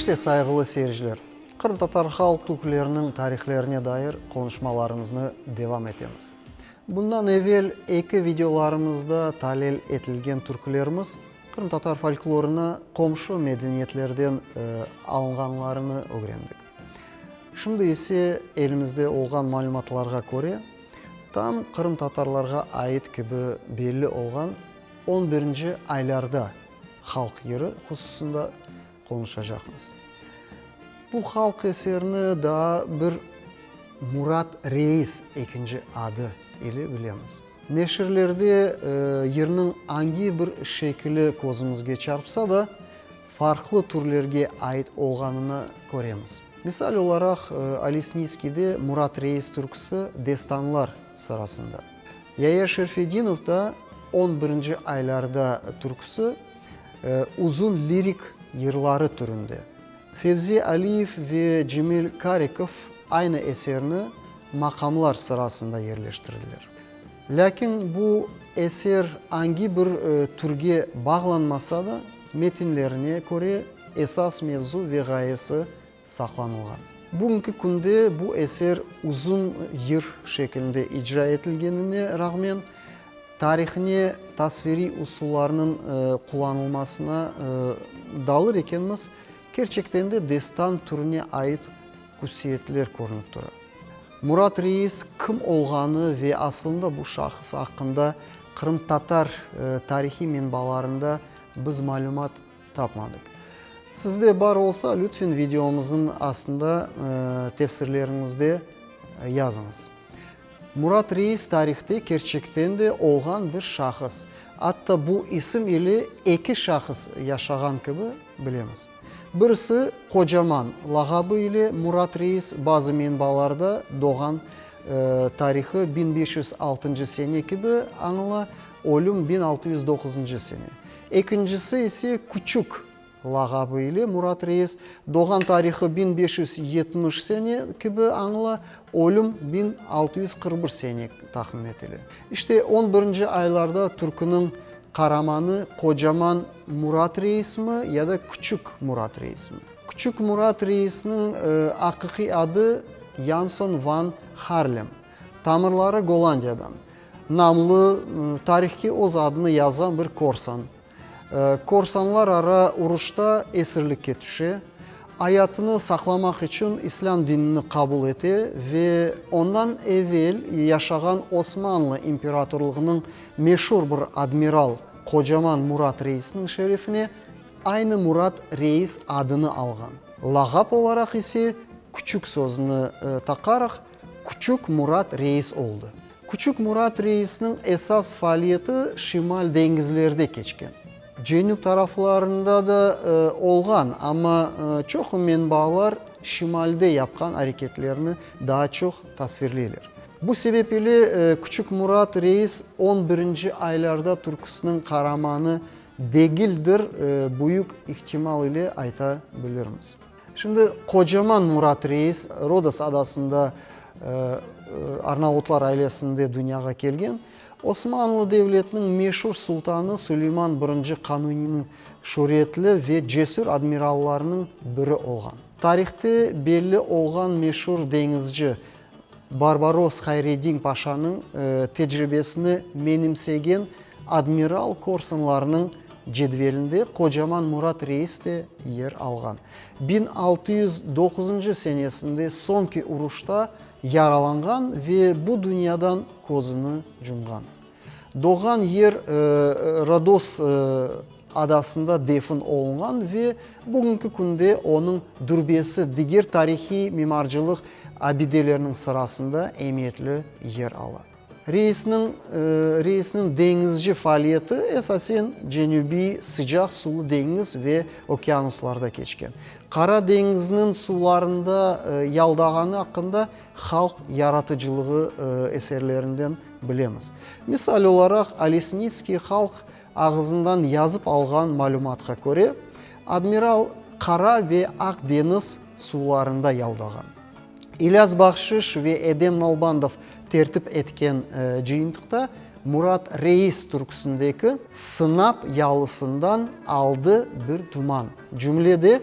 İşte, sayğılı seyirciler, qırımtatar halq türküleriniñ tarihlerine dair qonuşmalarımıznı devam etemiz. Bundan evel eki videolarımızda talil etilgen türkülerimiz qırımtatar folklorına qomşu medeniyetlerden alınğanlarını ögrendik. Şimdi ise elimizde olğan malümatlarğa köre, tam qırımtatarlarğa ait kibi belli olğan on birinci aylarda halq yırı hususında qonuşacaqmız. Bu halq eserini daa bir Murat Reis ekinci adı ile bilemiz. Neşirlerde yırnıñ angi bir şekili közümizge çarpsa da, farqlı türlerge ait olğanını köremiz. Misal olaraq, Olesnitskiyde Murat Reis türküsi destanlar sırasında. Yaya Şerfedinovda On birinci aylarda türküsi uzun lirik yırları türünde. Fevzi Aliyev ve Cemil Karikov aynı eserni maqamlar sırasında yerleştirdiler. Lâkin bu eser angi bir türge bağlanmasa da, metinlerine köre esas mevzu ve ğayesi saqlanılğan. Bugünki künde bu eser uzun yır şeklinde icra etilgenine rağmen, tarihine tasviriy usullarnıñ qullanılmasına dalır ekenmiz, kerçekten de destan türüne ait hususiyetler körünip tura. Murat Reis kim olğanı ve aslında bu şahıs aqqında qırımtatar tarihiy menbalarında biz malümat tapmadıq. Sizde bar olsa, lütfen videomıznıñ astında tefsirleriñizde yazıñız. Murat Reis tarihte kerçekten de olğan bir şahıs. Atta bu isim ile eki şahıs yaşağan kibi bilemiz. Birisi Qocaman lağabı ile Murat Reis bazı menbalarda doğğan tarihı 1506 sene kibi añıla, ölüm 1609 sene. Ekincisi ise Küçük lağabı ile Murat Reis, doğğan tarihı 1570 sene kibi añıla, ölüm 1641 sene tahmin etile. İşte, on birinci aylarda türküniñ qaramanı qocaman Murat Reismi ya da Küçük Murat Reismi? Küçük Murat Reisniñ aqiqiy adı Yanson van Harlem. Tamırları Gollandiyadan. Namlı, tarihke öz adını yazğan bir korsan. Korsanlar ara uruşta esirlikke tüşe, ayatını saqlamaq içün islâm dinini qabul ete ve ondan evel yaşağan Osmanlı imperatorlığınıñ meşur bir admiral qocaman Murat Reisniñ şerefine aynı Murat Reis adını alğan. Lağap olaraq ise küçük sözüni taqaraq Küçük Murat Reis oldı. Küçük Murat Reisniñ esas faaliyeti şimal deñizlerde keçken. Cenüp taraflarında da olğan, amma çoqu menbalar şimalde yapqan areketlerini daa çoq tasvirleyler. Bu sebep ile Küçük Murat Reis on birinci aylarda türküsiniñ qaramanı degildir, büyük ihtimal ile ayta bilirmiz. Şimdi qocaman Murat Reis Rodos adasında Arnavutlar ailesinde dünyağa kelgen. Osmanlı devletiniñ meşur sultanı Suleyman Birinci Qanuniyniñ şüretli ve cesür admirallarınıñ biri olğan. Tarihte belli olğan meşur deñizci Barbaros Hayreddin Paşanıñ tecribesini menimsegen admiral korsanlarnıñ cedvelinde qocaman Murat Reis de yer alğan. 1609 senesinde soñki uruşta yaralanğan ve bu dünyadan közüni cumğan. Doğğan yer Rodos adasında defin olunğan ve bugünki künde onıñ dürbesi diger tarihiy mimarcılıq abideleriniñ sırasında emiyetli yer ala. Reisniñ reisniñ deñizci faaliyeti esasen cenübiy sıcaq suvlu deñiz ve okeanuslarda keçken. Qara deñizniñ suvlarında yaldağanı aqqında halq yaratıcılığı eserlerinden bilemiz. Misal olaraq, Olesnitskiy halq ağızından yazıp alğan malümatqa köre, admiral Qara ve Aq deñiz suvlarında yaldağan. İlyas Bahşiş ve Edem Nalbandov tertip etken cıyıntıqta Murat Reis türküsindeki Sınap yalısından aldı bir duman cümle de.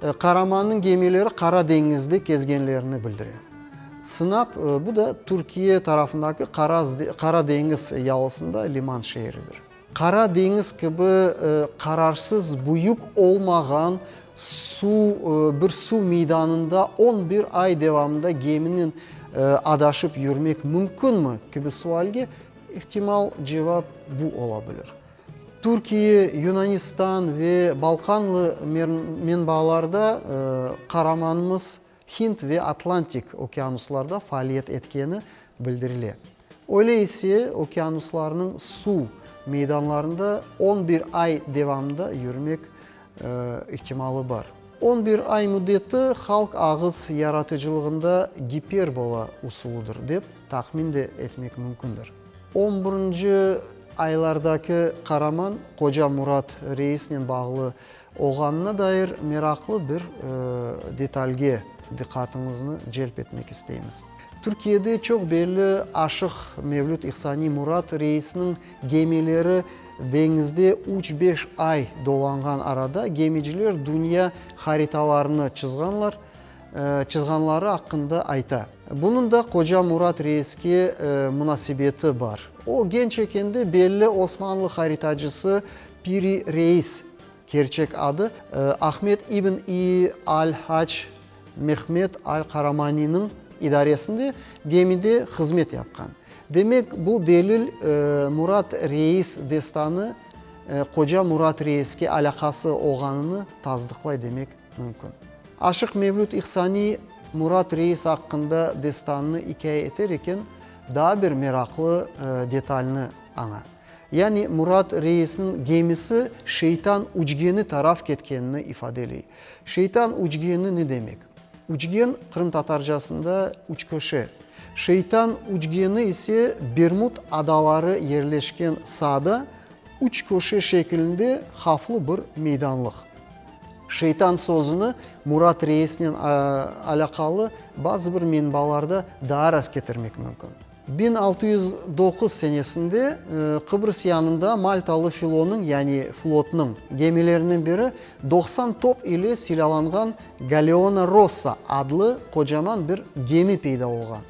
Qaramannıñ gemileri Qara deñizde kezgenlerini bildire. Sınap, bu da Türkiye tarafındaki Qara deñiz yalısında liman şeeridir. Qara deñiz kibi qararsız büyük olmağan suv bir suv meydanında on bir ay devamında geminen adaşıp yürmek mümkünmi kibi sualge ihtimal cevap bu ola bilir. Türkiye, Yunanistan ve Balkanlı menbalarda qaramanımız Hind ve Atlantik okeanuslarda faaliyet etkeni bildirile. Öyle ise, okeanuslarnıñ suv meydanlarında on bir ay devamında yürmek ihtimalı bar. On bir ay müddeti halq ağız yaratıcılığında giperbola usulıdır, dep tahmin de etmek mümkündir. On birinci aylardaki qaraman Qoca Murat Reisnen bağlı olğanına dair meraqlı bir detalge diqqatıñıznı celp etmek isteymiz. Türkiyede çoq belli aşıq Mevlüt İhsaniy Murat Reisniñ gemileri deñizde üç-beş ay dolanğan arada gemiciler dünya haritalarını çızğanlar, çızğanları aqqında ayta. Bunıñ da Qoca Murat Reiske munasebeti bar. O, genç ekende belli osmanlı haritacısı Piri Reis, kerçek adı, Ahmed ibn i al-Hac Mehmed al-Qaramaniniñ idaresinde gemide hızmet yapqan. Demek, bu delil Murat Reis destanı Qoca Murat Reiske alâqası olğanını tasdıqlay demek mümkün. Aşıq Mevlüt İhsaniy Murat Reis aqqında destannı ikâye eter eken, daa bir meraqlı detalni aña. Yani Murat Reisniñ gemisi Şeytan ücgeni taraf ketkenini ifadeley. Şeytan ücgeni ne demek? Ücgen, qırımtatarcasında üçköşe. Şeytan ücgeni ise Bermud adaları yerleşken saada üç köşe şekilinde havflı bir meydanlıq. Şeytan sözüni Murat Reisnen alâqalı bazı bir menbalarda daa rastketirmek mümkün. 1609 senesinde Qıbrız yanında Maltalı filonıñ, yani flotnıñ, gemilerinden biri 90 top ile silâlanğan Galeona Rossa adlı qocaman bir gemi peyda olğan.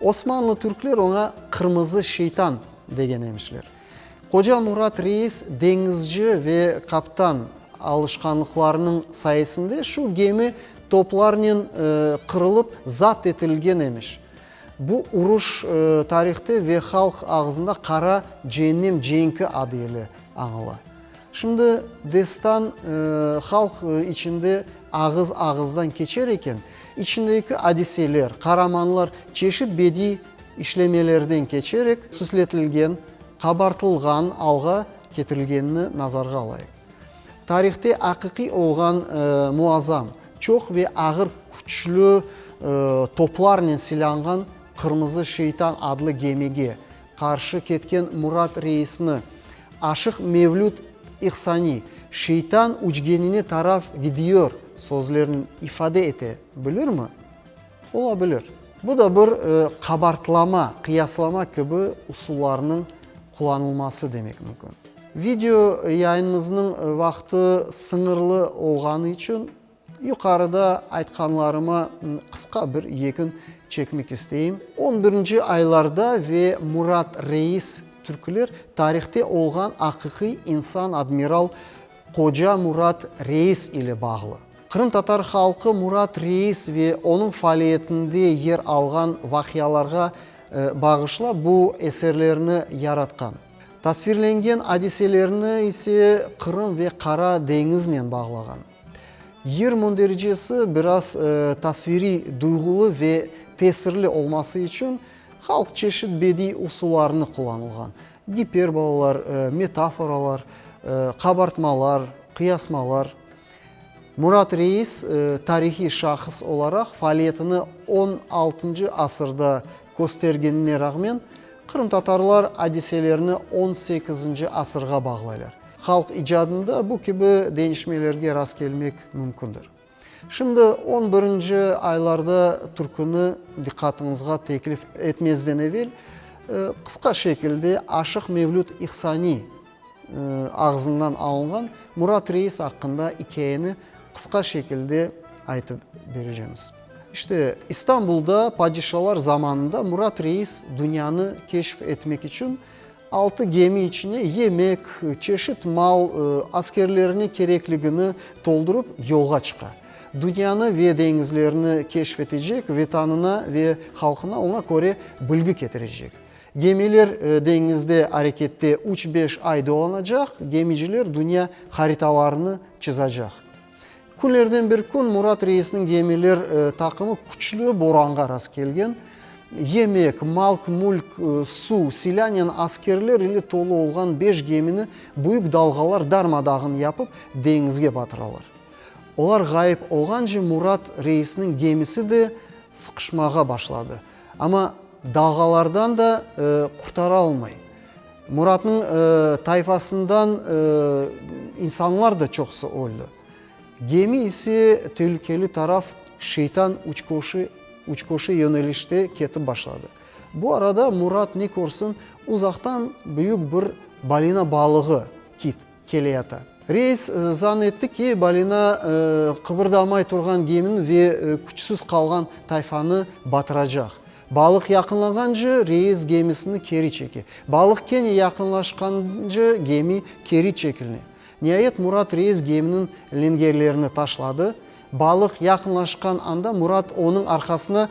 Osmanlı türkler oña Qırmızı şeytan degen emişler. Qoca Murat Reis deñizci ve kaptan alışqanlıqlarınıñ sayesinde şu gemi toplarnen qırılıp zapt etilgen emiş. Bu uruş tarihte ve halq ağızında Qara Ceennem cenki adı ile añıla. Şimdi destan halq içinde ağız ağızdan keçer eken, içindeki adiseler, qaramanlar çeşit bediy işlemelerden keçerek süsletilgen, qabartılğan alğa ketirilgenini nazarğa alayıq. Tarihte aqiqiy olğan muazzam, çoq ve ağır küçlü toplarnen silânğan Qırmızı şeytan adlı gemige qarşı ketken Murat Reisni Aşıq Mevlüt İhsaniy Şeytan ücgenine taraf gidiyor sözlerinen ifade ete bilirmi? Ola bilir. Bu da bir qabartlama, qıyaslama kibi usullarnıñ qullanılması demek mümkün. Video yayınımıznıñ vaqtı sıñırlı olğanı içün yuqarıda aytqanlarıma qısqa bir yekün çekmek isteyim. On birinci aylarda ve Murat Reis türküler tarihte olğan aqiqiy insan admiral Qoca Murat Reis ile bağlı. Qırımtatar halqı Murat Reis ve onıñ faaliyetinde yer alğan vaqialarğa bağışlap bu eserlerni yaratqan. Tasvirlengen adiselerni ise Qırım ve Qara deñiznen bağlağan. Yır mündericesi biraz tasviriy duyğulı ve tesirli olması içün halq çeşit bediy usullarnı qullanılğan, giperbolalar, metaforalar, qabartmalar, qıyasmalar. Murat Reis tarihiy şahıs olaraq faaliyetini on altıncı asırda köstergenine rağmen, qırımtatarlar adiselerini on sekizinci asırğa bağlaylar. Halq icadında bu kibi deñişmelerge rastkelmek mümkündir. Şimdi on birinci aylarda türküni diqqatıñızğa teklif etmezden evel, qısqa şekilde Aşıq Mevlüt İhsaniy ağzından alınğan Murat Reis aqqında ikâyeni qısqa şekilde. aytıp berecemiz. İşte, İstanbulda padişalar zamanında Murat Reis dünyanı keşf etmek içün altı gemi içine yemek, çeşit mal, askerlerine kerekligini toldurıp yolğa çıqa. Dünyanı ve deñizlerni keşf etecek, Vetanına ve halqına oña köre bilgi ketirecek. Gemiler deñizde arekette üç-beş ay dolanacaq, gemiciler dünya haritalarını çızacaq. Künlerden bir kün Murat reisniñ gemiler taqımı küçlü boranğa rastkelgen. Yemek, malk-mülk, suv, silânen askerler ile tolu olğan beş gemini büyük dalğalar darma-dağın yapıp, deñizge batıralar. Olar ğayıp olğance Murat reisniñ gemisi de sıqışmağa başladı. Amma dalğalardan da qurtaralmay. Muratnıñ tayfasından insanlar da çoqusı öldi. Gemi ise telükeli taraf Şeytan uçkoşi, uçkoşi yönelişte ketip başladı. Bu arada Murat ne körsin, uzaqtan büyük bir balina balığı, kit, keleyata. Reis zan etti ki, balina qıbırdamay turğan gemini ve küçsüz qalğan tayfanı batıracaq. Balıq yaqınlağance, reis gemisini keri çeke. Balıq kene yaqınlaşqance, gemi keri çekiline. Niayet, Murat reis geminiñ lengerlerini taşladı. Balıq yaqınlaşqan anda Murat onıñ arqasına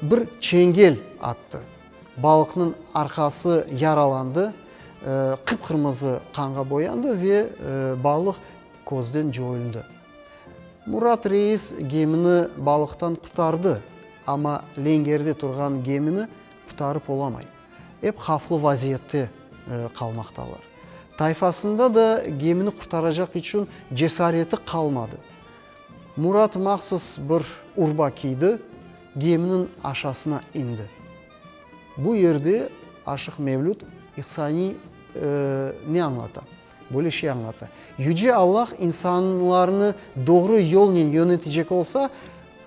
bir çengel attı. Balıqnıñ arqası yaralandı, qıp-qırmızı qanğa boyandı ve balıq közden coyuldı. Murat reis gemini balıqtan qurtardı, amma lengerde turğan gemini qurtarıp olamay. Ep havflı vaziyette qalmaqtalar. Tayfasında da gemini qurtaracaq içün cesareti qalmadı. Murat mahsus bir urba kiydi, geminiñ aşasına indi. Bu yerde Aşıq Mevlüt İhsaniy ne añlata? Böyle şey añlata, Yüce Allah insanlarnı doğru yolnen yönetecek olsa,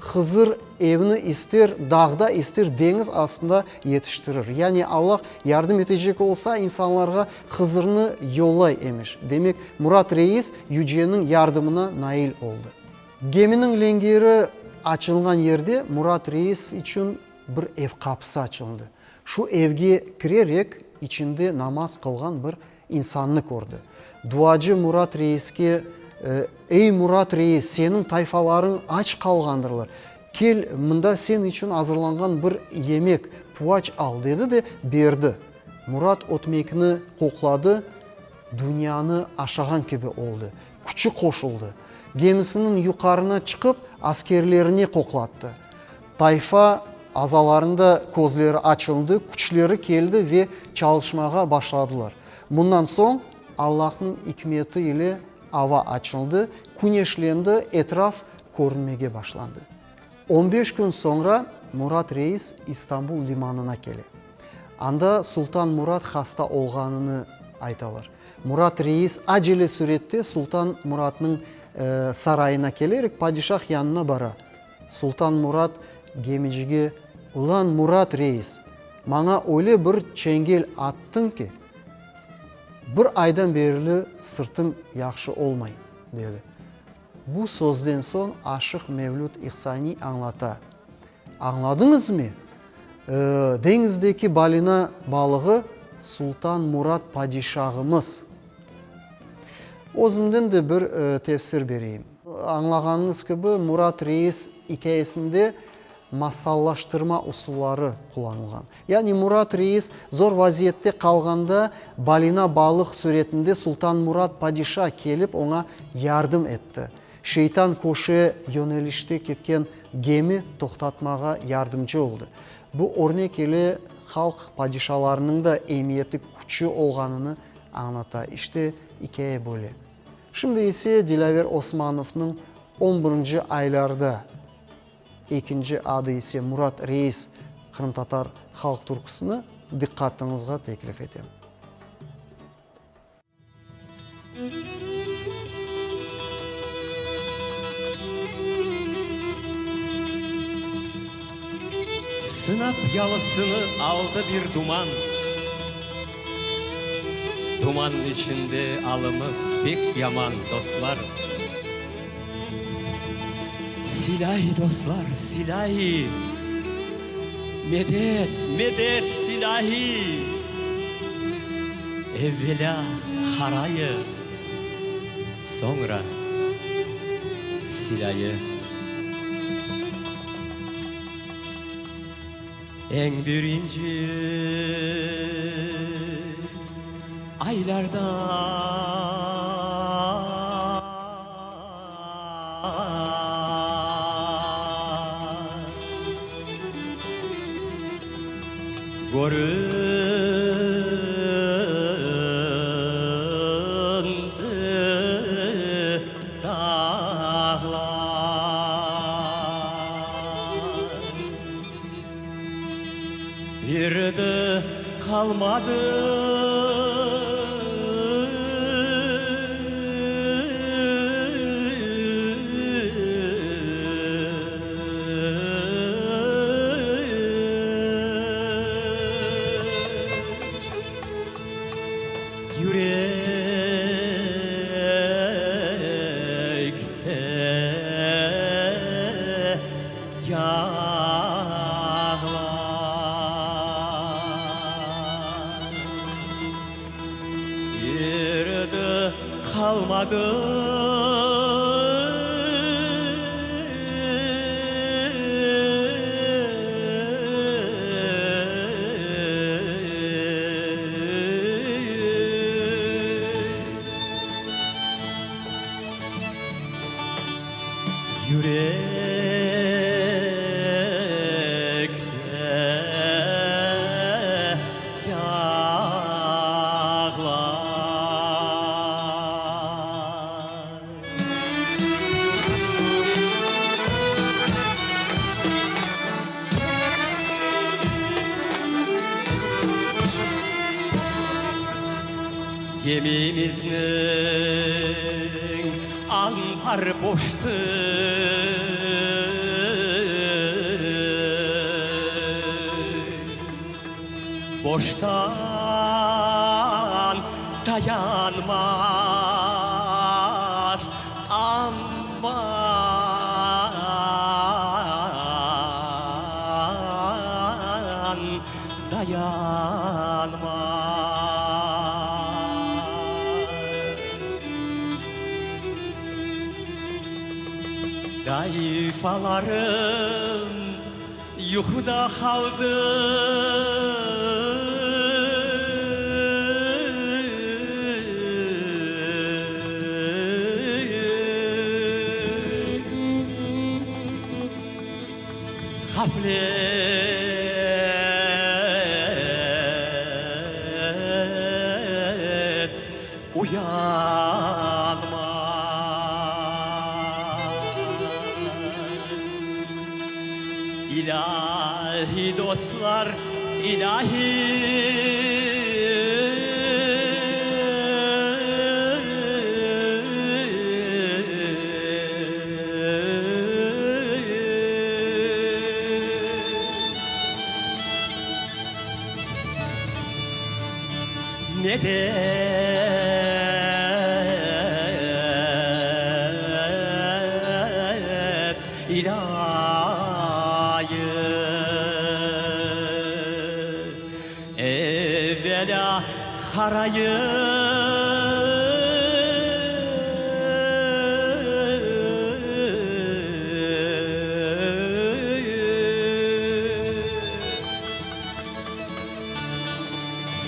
Hızır evni ister dağda, ister deñiz astında yetiştirir. Yani Allah yardım etecek olsa, insanlarğa Hızırnı yollay emiş. Demek, Murat reis Yüceniñ yardımına nail oldı. Geminiñ lengeri açılğan yerde Murat reis içün bir ev qapısı açıldı. Şu evge kirerek, içinde namaz qılğan bir insannı kördi. Duacı Murat reiske, Ey, Murat reis, seniñ tayfalarıñ aç qalğandırlar. Kel, mında sen içün azırlanğan bir yemek, puaç al, dedi de, berdi. Murat ötmekni qoqladı, dünyanı aşağan kibi oldı. Küçü qoşuldı. Gemisiniñ yuqarına çıqıp, askerlerine qoqlattı. Tayfa azalarında közleri açıldı, küçleri keldi ve çalışmağa başladılar. Bundan soñ Allahnıñ ikmeti ile ava açıldı, küneşlendi, etraf körünmege başlandı. On beş kün soñra Murat reis İstanbul limanına kele. Anda Sultan Murat hasta olğanını aytalar. Murat reis acele sürette Sultan Muratnıñ sarayına kelerek padişah yanına bara. Sultan Murat gemicige, Ulan, Murat reis, maña öyle bir çengel attıñ ki, bir aydan berli sırtım yahşı olmay, dedi. Bu sözden soñ Aşıq Mevlüt İhsaniy añlata, Añladıñızmi? Deñizdeki balina balığı Sultan Murat padişağımız. Özümden de bir tefsir bereyim. Añlağanıñız kibi, Murat reis ikâyesinde masallaştırma usulları qullanılğan. Yani Murat reis zor vaziyette qalğanda balina balıq süretinde Sultan Murat padişa kelip oña yardım etti. Şeytan köşe yönelişte ketken gemi toqtatmağa yardımcı oldı. Bu örnek ile halq padişalarınıñ da emiyeti küçü olğanını añlata. İşte, ikâye böyle. Şimdi ise Dilâver Osmanovnıñ on birinci aylarda, ekinci adı ise Murat Reis qırımtatar halq türküsini diqqatıñızğa teklif etem. Sınap yalısını aldı bir duman. Duman içinde alımız pek yaman, dostlar. Silâiy, dostlar, silâiy, Medet, medet, silâiy! Evvelâ harayı, soñra silâyı. Eñ birinci aylarda. Köründi dağlar. Bir de qalmadı. Yürekte yağlar. Bir de qalmadı. Yürekte yağlar. Gemimizniñ anbarı boştı. Boştan dayanmaz amman, dayanmaz. Tayfalarım yuquda qaldı. Ğaflet uyanmaz. İlâhiy, dostlar, ilâhiy! Medet, ilâhi! Evvelâ harayı.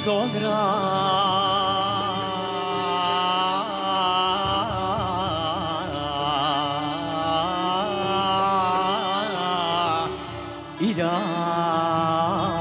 Soñra ilâhi.